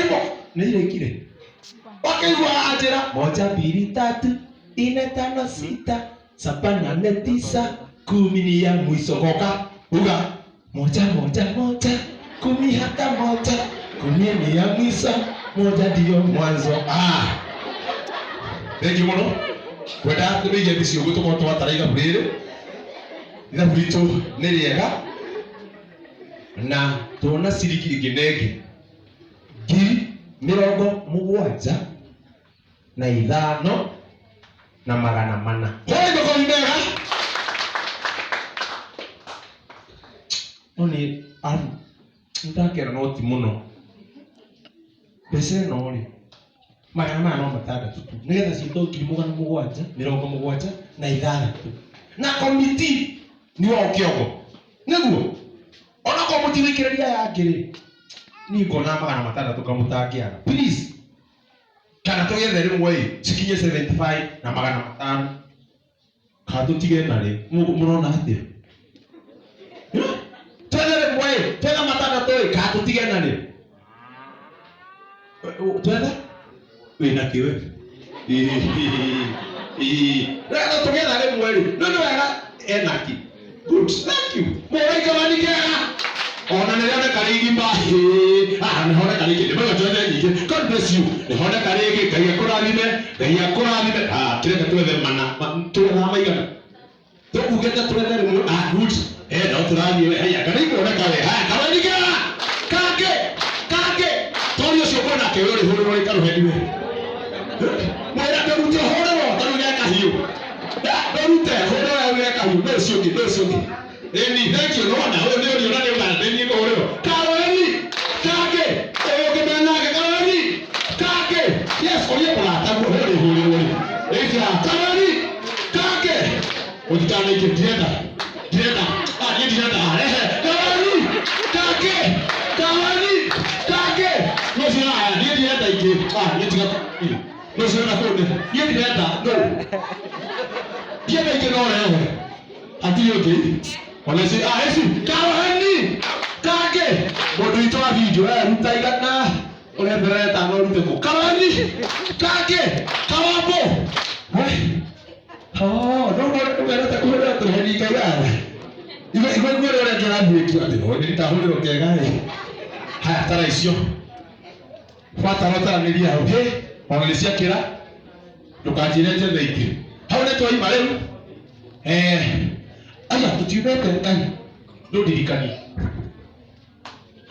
Ũkaigua nĩ irĩkire. Ũkaigua anjĩra moja mbili tatu nne tano sita saba nane tisa kumi ni ya mwisho goka uga moja moja moja kumi hata moja kumi ni ya mwisho moja ndiyo mwanzo. Ah, thengiũ mũno. Kwenda tũmĩige mĩciĩ ũguo tũkorwo twatara ithabu rĩrĩ. Ithabu ritũ nĩ rĩega na tuona ciringi ĩngĩ na ĩngĩ 75,400. Hũrai makobi mega. No nĩ arabu nĩndakena no ti mũno. Mbeca ĩno rĩ, 460 tu nĩgetha ciĩtwo 776. Na komiti nĩ wao kĩongo nĩguo onakorwo mũtigũikĩrĩria aya angĩ rĩ, niĩ ngona 600 kamũtangĩaga please, kana tũgĩethe rĩmwe ĩ cikinye 75 na 500 kana tũtige narĩ. Mũrona atĩa? Twethe rĩmwe ĩ twethe matandatũ ĩ kana tũtige narĩ twethe wĩna kĩ we rĩu tũgĩetha rĩmwe rĩ no nĩ wega enaki. Good, thank you. Mũraika wani kega ona nĩ rĩoneka rĩgima. Ah, nĩ honeka rĩngĩ nĩ mega twethe nyingĩ. God bless you. Nĩ honeka rĩngĩ. Ngai akũrathime, Ngai akũrathime. Ah, kĩreke twethe mana twethaga maigana tũkugĩte twethe rĩmwe. Ah, good. Eh, no tũrathiĩ we. Haya, kana ikuoneka we. Haya, karweni kega kangĩ kangĩ tori ũcio kwĩnake we ũrĩhũrĩrwo rĩ karũheni we mwĩra ndũrute ũhũrĩrwo tarĩu ge kahiũ ndũrute hũrĩrwo we ge kahiũ no ũcio ũngĩ no ũcio ũngĩ. Ĩni, thank you. Nona ũyũ nĩ ũrĩ ona nĩ ũgana nĩ niĩ ngũhũrĩrwo karũheni kangĩ ũyũ ũngĩ menake karũheni kangĩ. Yes, ũria mũrataguo we ũrĩhũrĩrwo rĩ ĩca karũheni kangĩ mũtikanaikie ndirenda ndirenda. Ah, niĩ ndirenda. Rehe karũheni kangĩ karũheni kangĩ no ũcio aya niĩ ndirenda ingĩ. Ah, niĩ tiga no ũcio na kũu niĩ ndirenda no ndienda ingĩ no rehe hatirĩ ũngĩ ona ici. Ah, ici karũheni kangĩ mũndũ witũ wa video eh ruta igana ũretherera ĩtano ũrute kũ karũheni kangĩ kawambo we. Oh, no no ũmerete kũhũrĩra tũheni Ngai aya igwe igwe igwe ũrĩa kĩrathiĩkio atĩ no nĩ ndahũrĩrwo kega ĩ. Haya, tara icio batara ũtaranĩria hau hĩ ona nĩ ciakĩra ndũkanjĩre njethe ingĩ hau nĩ twaima rĩu. Eh, aya tũtiumĩte Ngai ndũndirikanie.